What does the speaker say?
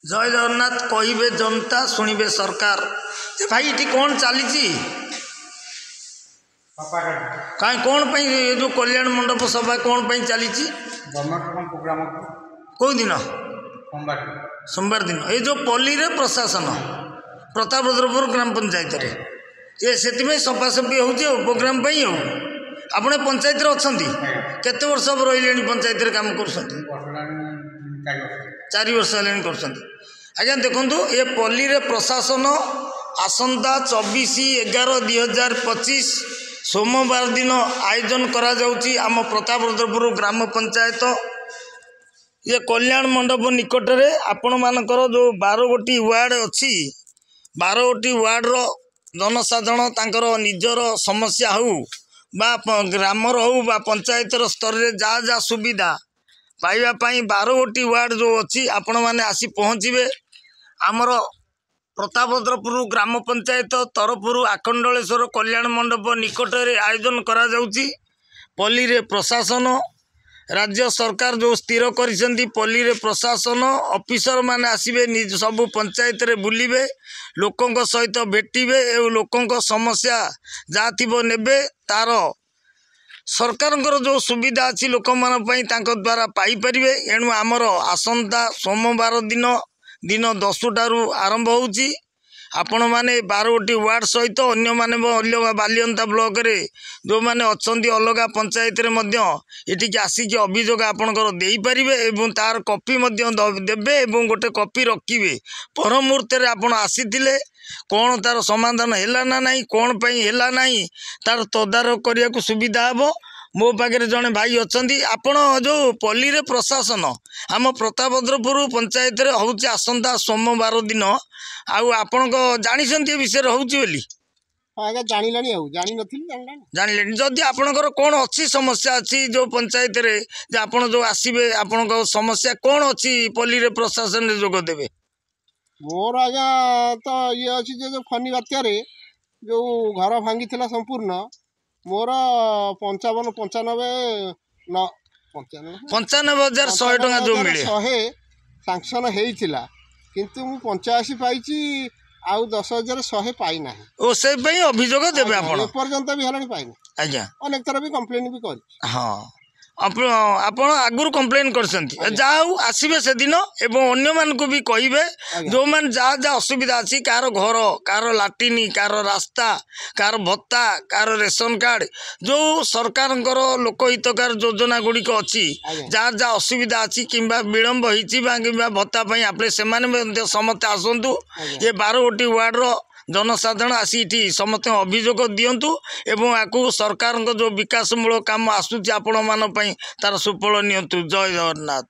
ଜୟ ଜଗନ୍ନାଥ। କହିବେ ଜନତା, ଶୁଣିବେ ସରକାର। ଯେ ଭାଇ, ଏଠି କ'ଣ ଚାଲିଛି? କାହିଁ, କ'ଣ ପାଇଁ ଏ ଯେଉଁ କଲ୍ୟାଣ ମଣ୍ଡପ ସଭା କ'ଣ ପାଇଁ ଚାଲିଛି? କେଉଁ ଦିନ? ସୋମବାର ଦିନ। ଏଇ ଯେଉଁ ପଲ୍ଲୀରେ ପ୍ରଶାସନ, ପ୍ରତାପରୁଦ୍ରପୁର ଗ୍ରାମ ପଞ୍ଚାୟତରେ ଏ ସେଥିପାଇଁ ସଫାସଫି ହେଉଛି ଆଉ ପ୍ରୋଗ୍ରାମ ପାଇଁ। ଆଉ ଆପଣ ପଞ୍ଚାୟତରେ ଅଛନ୍ତି କେତେ ବର୍ଷ ହେବ ରହିଲେଣି? ପଞ୍ଚାୟତରେ କାମ କରୁଛନ୍ତି 4 ବର୍ଷ ହେଲାଣି କରୁଛନ୍ତି। ଆଜ୍ଞା ଦେଖନ୍ତୁ, ଏ ପଲ୍ଲୀରେ ପ୍ରଶାସନ ଆସନ୍ତା 24/11/2025 ସୋମବାର ଦିନ ଆୟୋଜନ କରାଯାଉଛି ଆମ ପ୍ରତାପରୁଦ୍ରପୁର ଗ୍ରାମ ପଞ୍ଚାୟତ ଇଏ କଲ୍ୟାଣ ମଣ୍ଡପ ନିକଟରେ। ଆପଣମାନଙ୍କର ଯେଉଁ 12 ଗୋଟି ୱାର୍ଡ଼ ଅଛି, 12 ଗୋଟି ୱାର୍ଡ଼ର ଜନସାଧାରଣ ତାଙ୍କର ନିଜର ସମସ୍ୟା ହେଉ ବା ଗ୍ରାମର ହେଉ ବା ପଞ୍ଚାୟତର ସ୍ତରରେ ଯାହା ଯାହା ସୁବିଧା ପାଇବା ପାଇଁ 12 ଗୋଟି ୱାର୍ଡ଼ ଯେଉଁ ଅଛି, ଆପଣମାନେ ଆସି ପହଞ୍ଚିବେ। ଆମର ପ୍ରତାପରୁଦ୍ରପୁର ଗ୍ରାମ ପଞ୍ଚାୟତ ତରଫରୁ ଆଖଣ୍ଡଳେଶ୍ୱର କଲ୍ୟାଣ ମଣ୍ଡପ ନିକଟରେ ଆୟୋଜନ କରାଯାଉଛି। ପଲ୍ଲୀରେ ପ୍ରଶାସନ, ରାଜ୍ୟ ସରକାର ଯେଉଁ ସ୍ଥିର କରିଛନ୍ତି, ପଲ୍ଲୀରେ ପ୍ରଶାସନ ଅଫିସରମାନେ ଆସିବେ, ସବୁ ପଞ୍ଚାୟତରେ ବୁଲିବେ, ଲୋକଙ୍କ ସହିତ ଭେଟିବେ ଏବଂ ଲୋକଙ୍କ ସମସ୍ୟା ଯାହା ଥିବ ନେବେ, ତା'ର ସରକାରଙ୍କର ଯେଉଁ ସୁବିଧା ଅଛି ଲୋକମାନଙ୍କ ପାଇଁ ତାଙ୍କ ଦ୍ୱାରା ପାଇପାରିବେ। ଏଣୁ ଆମର ଆସନ୍ତା ସୋମବାର ଦିନ ଦିନ 10ଟାରୁ ଆରମ୍ଭ ହେଉଛି। ଆପଣମାନେ 12 ଗୋଟି ୱାର୍ଡ଼ ସହିତ ଅନ୍ୟମାନେ ଅଲଗା ବାଲିଅନ୍ତା ବ୍ଲକରେ ଯେଉଁମାନେ ଅଛନ୍ତି, ଅଲଗା ପଞ୍ଚାୟତରେ ମଧ୍ୟ ଏଠିକି ଆସିକି ଅଭିଯୋଗ ଆପଣଙ୍କର ଦେଇପାରିବେ ଏବଂ ତା'ର କପି ମଧ୍ୟ ଦେବେ ଏବଂ ଗୋଟେ କପି ରଖିବେ। ପର ମୁହୂର୍ତ୍ତରେ ଆପଣ ଆସିଥିଲେ, କ'ଣ ତା'ର ସମାଧାନ ହେଲା ନା ନାହିଁ, କ'ଣ ପାଇଁ ହେଲା ନାହିଁ, ତା'ର ତଦାରଖ କରିବାକୁ ସୁବିଧା ହେବ। ମୋ ପାଖରେ ଜଣେ ଭାଇ ଅଛନ୍ତି। ଆପଣ ଯେଉଁ ପଲ୍ଲୀରେ ପ୍ରଶାସନ ଆମ ପ୍ରତାପରୁଦ୍ରପୁର ପଞ୍ଚାୟତରେ ହେଉଛି ଆସନ୍ତା ସୋମବାର ଦିନ, ଆଉ ଆପଣଙ୍କ ଜାଣିଛନ୍ତି ଏ ବିଷୟରେ ହେଉଛି ବୋଲି? ଆଜ୍ଞା, ଜାଣିଲାଣି, ଆଉ ଜାଣିନଥିଲି, ଜାଣିଲେଣି। ଯଦି ଆପଣଙ୍କର କ'ଣ ଅଛି ସମସ୍ୟା ଅଛି ଯେଉଁ ପଞ୍ଚାୟତରେ, ଯେ ଆପଣ ଯେଉଁ ଆସିବେ, ଆପଣଙ୍କ ସମସ୍ୟା କ'ଣ ଅଛି, ପଲ୍ଲୀରେ ପ୍ରଶାସନରେ ଯୋଗ ଦେବେ? ମୋର ଆଜ୍ଞା ତ ଇଏ ଅଛି ଯେ ଯେଉଁ ଫନି ବାତ୍ୟାରେ ଯେଉଁ ଘର ଭାଙ୍ଗିଥିଲା ସମ୍ପୂର୍ଣ୍ଣ, ମୋର 55 95 95,100 ଟଙ୍କା ଯେଉଁ ମିଳେ, 100 ସାଙ୍କସନ୍ ହେଇଥିଲା, କିନ୍ତୁ ମୁଁ 85 ପାଇଛି, ଆଉ 10,100 ପାଇନାହିଁ। ଓ ସେଇ ପାଇଁ ଅଭିଯୋଗ ଦେବେ ଆପଣ? ଏପର୍ଯ୍ୟନ୍ତ ବି ହେଲାଣି ପାଇନି। ଆଜ୍ଞା, ଅନେକ ଥର ବି କମ୍ପ୍ଲେନ୍ ବି କରିଛି। ହଁ, ଆପଣ ଆଗରୁ କମ୍ପ୍ଲେନ୍ କରିଛନ୍ତି। ଯାହା ହଉ, ଆସିବେ ସେଦିନ ଏବଂ ଅନ୍ୟମାନଙ୍କୁ ବି କହିବେ, ଯେଉଁମାନେ ଯାହା ଯାହା ଅସୁବିଧା ଅଛି, କାହାର ଘର, କାହାର ଲାଟ୍ରିନ୍, କାହାର ରାସ୍ତା, କାହାର ଭତ୍ତା, କାହାର ରେସନ କାର୍ଡ଼, ଯେଉଁ ସରକାରଙ୍କର ଲୋକହିତକାର ଯୋଜନା ଗୁଡ଼ିକ ଅଛି, ଯାହାର ଯାହା ଅସୁବିଧା ଅଛି କିମ୍ବା ବିଳମ୍ବ ହେଇଛି ବା କିମ୍ବା ଭତ୍ତା ପାଇଁ ଆପ୍ଲାଏ, ସେମାନେ ମଧ୍ୟ ସମସ୍ତେ ଆସନ୍ତୁ। ଏ 12 ଗୋଟି ୱାର୍ଡ଼ର ଜନସାଧାରଣ ଆସି ଏଠି ସମସ୍ତଙ୍କ ଅଭିଯୋଗ ଦିଅନ୍ତୁ ଏବଂ ଆକୁ ସରକାରଙ୍କ ଯେଉଁ ବିକାଶମୂଳକ କାମ ଆସୁଛି ଆପଣମାନଙ୍କ ପାଇଁ, ତା'ର ସୁଫଳ ନିଅନ୍ତୁ। ଜୟ ଜଗନ୍ନାଥ।